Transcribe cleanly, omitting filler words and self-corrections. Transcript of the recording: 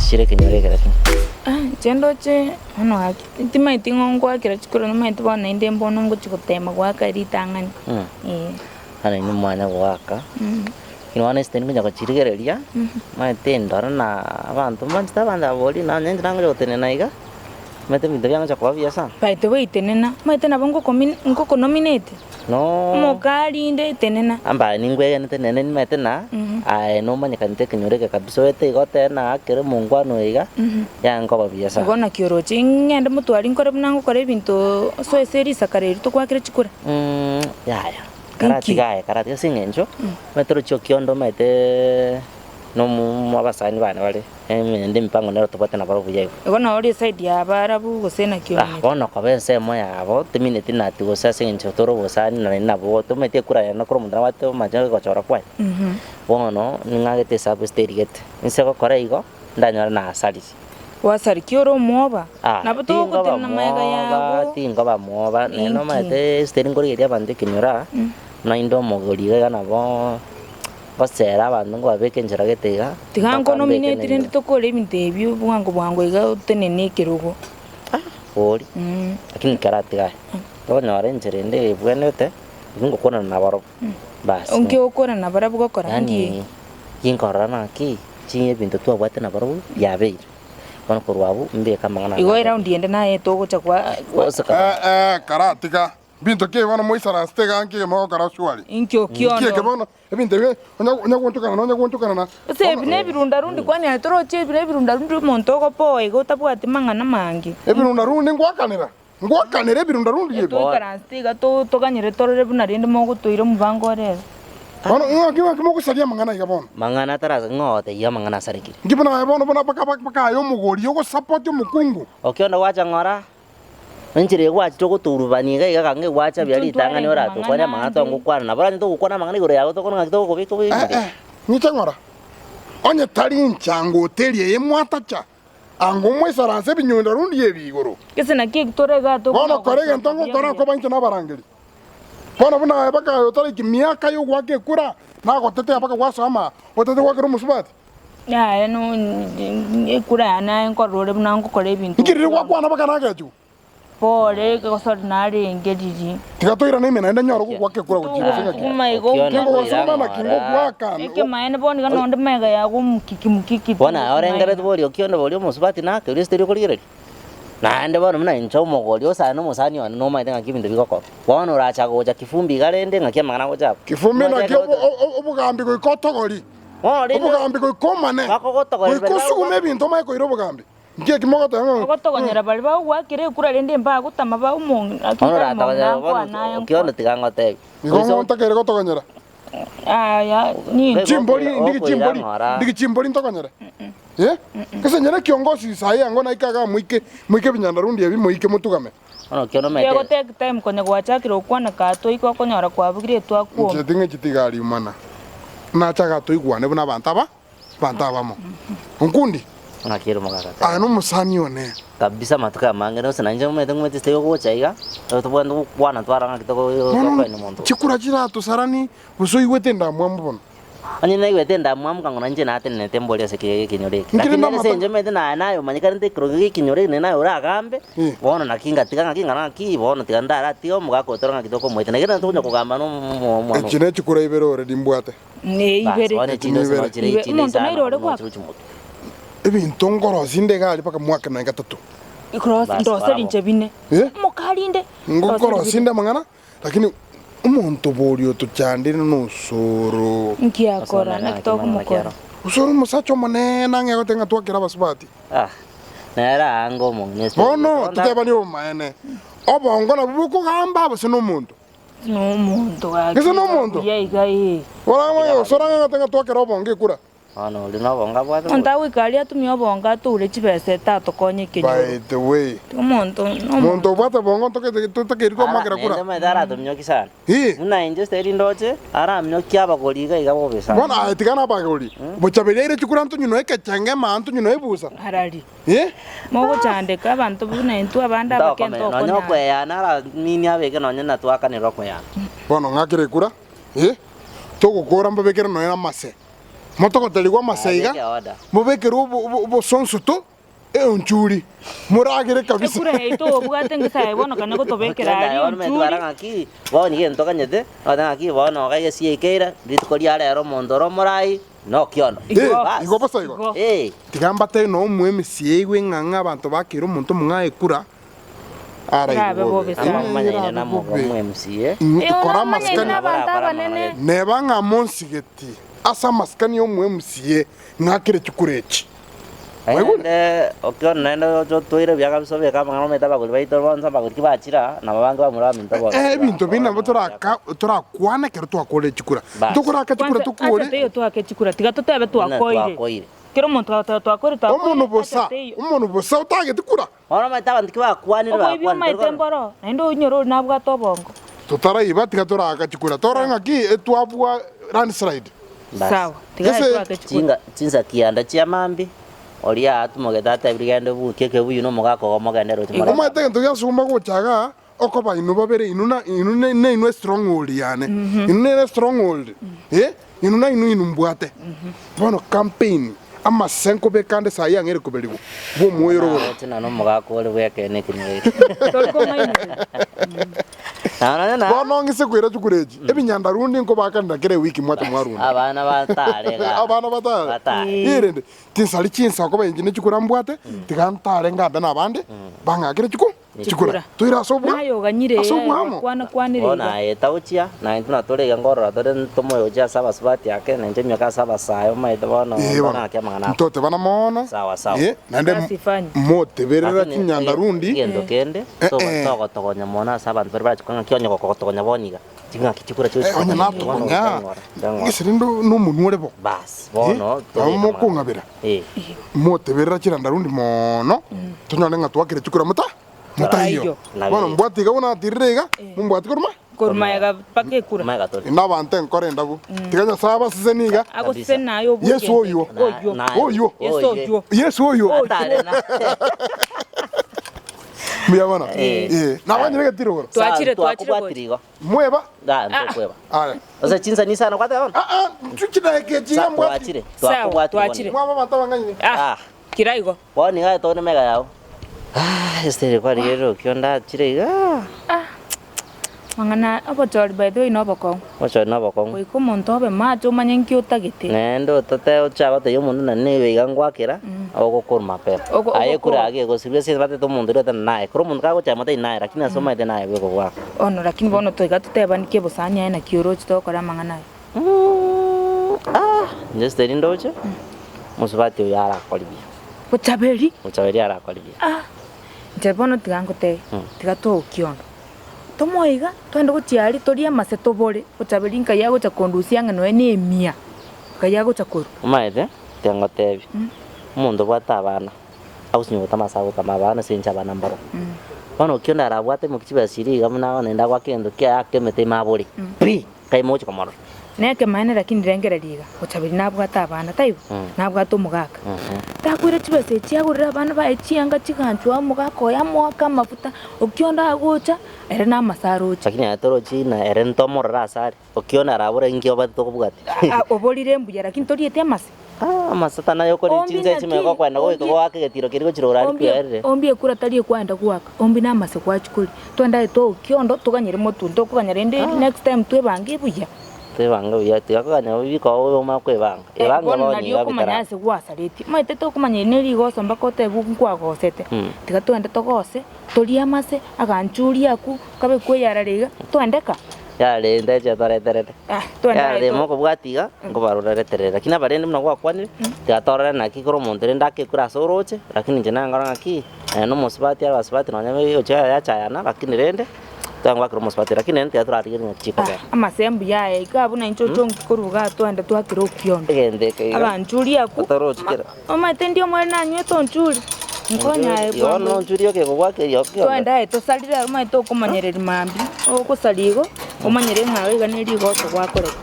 Chire ekenyoro eke lakini. Inche ndoche bono gaki timaeti ng'o ngoakera chikura nimaeti bono naende mbono ngochia gotema goaka ritang'ani eh. Bono inwe mwanya goaka, lakini bono esiteni ngonya gochirigereria, maete ndore na abanto mbanchete abanto aba boria nonye inche nangocha gotenena iga, maete ebinto biangocha koba buya sana. By the way tenena, omanyete nabo ngokomi ngokonominate. Noo. Omokaa rinde tenena. Ambaye ningwegenete nere nimanyete na aye nomanyekanete ekenyoro eke kabisa oete iga otebe naakere omongwana oyo iga, yankoba buya sana. Igo naki oroche ng'ende motwari nkore buna ngokora ebinto soe ase risakara eri togoakera chikura. Yaya, karatiga aye karatiga ase eng'encho, omanyete oroche okiondo omanyete nomo abasani bane bare. Naende emipango nero tobwate nabarobwo buya igo. Igo nao ore eside ya abaarabu gose naki Ah, omanyete? bono koba ensemo yabo, timineti nati gose ase eng'encho tore obosani na naende nabo tomanyeti ekura yane kera omonto nabwate amache agochora kwaye. Bono ning'agete esabu ase terigete, inse gokora igo, ndanyore nasaririe. Gwasari ki ore omwoba? Ah, Nabo tinkoba togotenena magega mwoba, yago. tinkoba mwoba, naende Inki? omanyete ase teri nkorigereria abanto ekenyoro aa, buna inde omogori iga iga nabo. Gosera abanto nkobabeka enchera gete iga, Tiga mpaka mbeke nkonomineti rende nendero. tokore ebinto ebio bwango bwango iga otenene ekerogo. Ah, bori. Lakini karatiga aye, tokonyora enchera ende ebwenerete, intwe ngokwanana nabarobwo, bas. Nki ogokwana nabarabwo gokora nki? Yaani, ginkorora naki, chi ebinto twabwate nabarobwo, biabeire. Bono korwa abwo, mbeke amang'ana Igo aya eraundi ende naye togocha kwa. Gose Eh, eh, karatiga. Mbinto ki bono moisaransete iga nki mogokora surely? Inki okiondo? Nki eke bono ebinto ebi onya onya goonchokanana onya goonchokanana. Ase ebi nebirundarundi kwani aye toroche ebi nebirundarundi omonto ogopoa iga otabwati mang'ana mange. Ebirundarundi ngwakanera ngwakanera ebirundarundi ebi. Toikaransete iga to toganyere torore buna rende mogotoira omobango ore ere. Bono ng'aki ng'aki mogosaria amang'ana iga bono? Mang'ana atarasa ng'o ogotebia amang'ana asarekire. Nki buna aye bono buna mpaka mpaka aye omogori ogosapoti omokungu. Okiondo gwacha ng'ora. Enchera eye gwachire ogotourubania iga iga kange gwacha buya ritang'ani oratokwane amang'ana tongokwana nabo oranyare togokwana amang'ana igoro yago tokore ng'aki togokobeka Eh, obobe. eh, ng'iche ng'ora, onye tari inche ango oteria eye mwatacha, ango moisaranse ebinyundo rundi ebi igoro. Gese naki eki tore igaa Bono tokona kora egento gosoka buya ngokora buya. nkoba inche nabarangeri. Bono buna aye baka aye otaraiki miaka y'ogoaka ekura, nagotetea baka gwasoa ama, otete goakera omosubati. Yaya no ekura yane aye nkorora ore buna ngokora ebinto. Nki riria gwakwana baka nagechigwe? Pore egosori narenge riria. Tiga toirane ime naende nyore gogoaka ekura gochia gose ng'aki. Togokuma igo Okiona Kingogosoma naki ngogoaka. Ekemaene bono iga nonde magega yago omokiki mokiki Bono aye orengereti boria okiona boria omosubati nake oria ase teri okorigereria. Naende bono buna inche omogori osane omosani one nomanyete ng'aki ebinto bigokorwa. Bono oracha gocha kifumbi iga rende ng'aki amang'ana agocha abwo. Kifumbi naki obogambi goika otogori. Obogambi goika omane, goika osugume ebinto omanye koira obogambi. Nki eki mogoteba ng'a. Ogotogonyera baria bagogwakera ekura rende mbagotama ba omong'ina Bono oratogonyere bono okiondo tiga ngotebi. Igo ng'o ntakeire gotogonyera? Yaya ninche. Chimbori, ndigi chimbori, ndigi chimbori ntogonyere? Eh? Gese nyene kiongosi saii ango naike igaa moike, moike ebinyandarundi ebi moike motugame. Bono okiondo omanyete. Ego take time konya gwachakire gokwana kaa toika okonyora kwabugire etwakwoma. Inche ting'echeti iga riumana, nache iga toigwane buna abanto aba, abanto abamo. Onkundi, Ng'aki ere omogaka teba. aye nomosani one. Kabisa amatuko amange gose nainche omanyete ng'umete ase ogocha iga, tobwenerete gokwana twara ng'aki Bono tokoenda omonto. chikura chiratosarani, gose oigwete endamwamu bono. Onye naigwete endamwamu kango nainche natenenete mbori ase ekenyoro eke. Nkere Lakini ase namata- engencho omanyete naye naye omanyekanete ekerogo gi'ekenyoro eke naye oragambe, Eh. bono naki ngatiga ng'aki ng'a ng'aki bono tiga ndaratiga omogaka oyo tore ng'aki tokomoeta. Naki ekero tokonya kogamba na omo omwana Echi nechikura ibere already mbwate. Ne Bas, ibere. bono echinde ase Ibere. chire Ibe- echinde omonto isano naire ore nabo gwaka. chire chimoto. Ebinto nkorosia inde iga aria mpaka mwaka na gatato. Cross Bas, ndoseri bravo. inche bine. Eh? Mokarinde. Ngokorosia inde amang'ana, lakini omonto boria otochandire nosoro. Nki akora Osoro naki naki tokomokora. mwana Osoro omosacha omonene ang'e goteba ng'a twakere abasubati. Ah, nere aange omong'ina ase Bono totebanie obomaene, obongo nabwo bokogamba gose nomonto? Nomonto gaki. Gese nomonto? Buya iga ee. Bono osoro ang'e goteba ng'a twakere obongo ekura. Bono oria nobongo abwate Omonto agoika aria atumie obongo atoure chibesa etatokonye ekenyoro. By the way, Omonto monto nomonto. obwate bongo ntogete totakeiri kwamwakera Naende kura. omanyete aratomioki sana. Ii. Buna inche ase rindoche, aramiokie abagori iga iga bobe sana. Bono aye tiga nabagori, bochaberia aire chikura ntonywe noe ekechenge emaa ntonywe noe ebusa. Harari. Ii. Mogochandeka abanto buna intwe abande abake Ntokomenya, nonya ntokonyara. okweyana araminie abeke nonya natwakanirwe okweyana. Bono ng'akere ekura, ii, togokora mbabekere nonya amase. Motogoterigwe amaseiga, Abeke order. mobekerwe obo- obo- obosonsoto, eonchuri, moragere kabisa. Ekura yaito obwate ngesa yaye bono kanya gotobekera Okienda aria bono omanyete bara onchuri. ng'aki, bono nigo egento toganyete, ogoteba ng'aki bono iga egesi ekeire, rituko ria rero omonto ore omorai, nokiondo. Eh, Igo. Bas. igo bosa igo. Igo. Eh. Tiga mbatebie nonya omoemisia eigwe ng'a ng'a abanto bakeire omonto omong'ao ekura, Erabe bobe sana. Amomanyaine na omo MCA. Eh, Kora oramanye amasikani. n'abanto abanene. Neba ng'a monsigeti ase amasikani y'omo MCA ng'akere chikura echi. Mwaigure? Naende okiona naende oche otoire buya kabisa obeke amang'ana omanyete abagori baito bonsi abagori ki bachira nabo bange bamura baminto bonsi. Eh, ebinto binde nabo toraka torakwane ekero twakorire chikura. Bas. Ntokoraka chikura Kwanza tokore. acha teiyo twake chikura tiga totebe Buna twakoire. twakoire. Kera omonto agoteba twakoire twakoire Omonwe acha bosa, teiyo. omonwe bosa otageti kura. Bono omanyete abanto ki bakwanire Oboibi bakwanire omaete tari korora. mboro, naende onyore ore nabwate obongo. Totaraiba tiga toraaka chikura torore ng'aki etwabua landslide. Bas. Sawa, tiga Gese- twake chikura. Chinga chinsa kianda chia mambia, oria atumogete atebirie genda obukie ekebuyu na omogaka ogo mogende roche more. Omanyete egento giasuguma gocha igaa, okoba inwe babere inwe na inwe ne ne inwe stronghold yane, inwe nere stronghold eh, inwe na inwe inwe mbwate. Bono campaign, amase nkobeka ande saii ang'e ere koberigwa, bwa omoyo ore igoro. Roche na nomogaka ore bw'ekeene ekenyoro eke. Tori kong'ainereria. Nonya na Bono ng'ise koira chikura echi, ebinyandarundi nkobakanera kera ewiki mwacha mwarunda. abana batare igaa. Abana batare. Batare. Erende, tinsari chinsa okoba inche ne chikura mbwate, tiga ntare ngambe na abande, bang'akere chiku chikura. Chikura. Toire ase obwa Naye oganyire ase iga obwamo. kwana kwanire Bono iga. aye tagochia, na intwe natore iga nkorora tore ntomoyochie ase abasubati ake, na inche miaka ase abasae omanyete bono Ee bono, ng'ake amang'ana ako. ntotebana mono, Sawa sawa. ee, naende Kazi ifanye. moteberera Lakini chinyandarundi, egento kende, Eh, togo- eh. togotogonya mono ase abanto baria barachie ng'aki onye gokogotogonya bono iga, ching'aki chikura eh, onye natogonya, gese rende nomonwe ore bo. Bas, Eh, bono nabo tobeke amang'ana. mokong'abera, Eh. moteberera chirandarundi mono, tonyore ng'a twakire chikura mota motaiyo. Nabo Bono ere. mbwate iga buna natirire iga, mombwati korwa ma? Korwa magega mpaka ekura. Magega tore. Inde abanto enkoro endabu. Tiga Nyasae abasesenie iga. Agosesenie naye obuche Yesu oywo. Oywo. Oywo. Yesu oywo. Yesu oywo. Atare na. Mbuya mono. Eh. Eh, nabanyire egetiro igoro. Twachire, twachire Twakobwatire igo. Mweba. Da, ntokweba. Aya. Ose chinsa ni sana kwateba bono. Ah ah, chidaeka echi iga mbwati. Twachire. Sawa, Twakobwatire bono. twachire. Mwaba abanto abang'aini. Ah, Ah. kira igo. Bono iga tore mega yao. Ah, Esther kwarigerire okio ndachire iga. Ah, mang'ana obochori by the way nobokong'u. Obochori nobokong'u. Goika omonto obe macho omanye nki otagete. Naende otote ocha gotebia omonto nonye nigo iga ngwakera, ogokorwa mapema. Ogo- Aye ogokor- ekura ake egosibwa ase batete omonto oria otari naye. Kera omonto kagochaya motari naye lakini ase omanyete naye bweka ogwaka. Bono lakini bono toiga totebani ki obosani aye naki oroche togokora amang'ana aya. Ah, inche Esther ndoche, mosubati oyo arakoribia. Bochaberi. Bochaberi arakoribia. Ah, inche bono tiga ngotebie, tiga togokia ondo. Tomoe iga, twende gochia aria torie amase tobore, bochaberi nkai agocha kondusia ang'e nonya na emia, nkai agocha korwa. Omanyete, tiga ngotebie, omonto obwate abana, agosinywa gotama ase agotama abana ase eng'encho abana mbarobwo. Bono okio onde arabwate imoki chibesa chiria iga buna bono naende agoaka egento kiaye akemete ime abore, pi! Nkai mogochia komorora. Nekemaene lakini rengereria iga, Bochaberi nabwate abana, taibo? Nabwate omogaka. Takoira chibesa echi agorere abana baye chianga chiganchwa omogaka oye amoake amafuta, okio onde agocha, ere namase aroche. Lakini aye torochi ng'a ere ntomorore ase are, okio onde arabore inki obwate tokobwatia. Ah, oborire mbuya lakini torieti amase. Ah, amase tanaye okori Ombi chinsa echi naki, mego okwenda goika ombi- goaka egetiro keria gochira orari Ombi kwerire. ombi ekura tari ekwenda goaka, ombi namase gwachia koria. Twende aye tokiondo toganyere motwe ntokoganya rende next time twebange buya. Twebange buya tiga koganya bikoba omanye kwebanga. Ebange Bono bono nario iga okomanya bitara. ase gwasaretie. Omanyete tokomanya eri ne rigoso mpaka otebe nkwagosete. Tiga twende togose, torie amase, aganchuri akwo, kabe kweyarara iga, twende ka. Yarende eche toreterere. Ah, twende aye Yarende to- mokobwatia iga, nkobaroreterere. Lakini abarende buna gwakwanire, tiga torore naki kera omonto rende akekure ase oroche, lakini inche nankora ng'aki, nonya na omosubati abasubati nonya oche yachayana, lakini rende, tangwakera omosubati, lakini rende tiga torarigereria ng'aki chikobera. Ah, amase mbuya aya iga abwo nainche oche onki korwa igaa twende twakere okiondo. Egento eke iga, Abanchuri akwo, otorochi kera. omanyete ndi omwene nanywete onchuri, nkonye aye Igo bwango. nonchuri okegogwakeria okiondo. Twende aye tosarire omanyete okomanyereri mambia, ogosaria igo, omanyere ng'a iga ne rigoso gwakorete.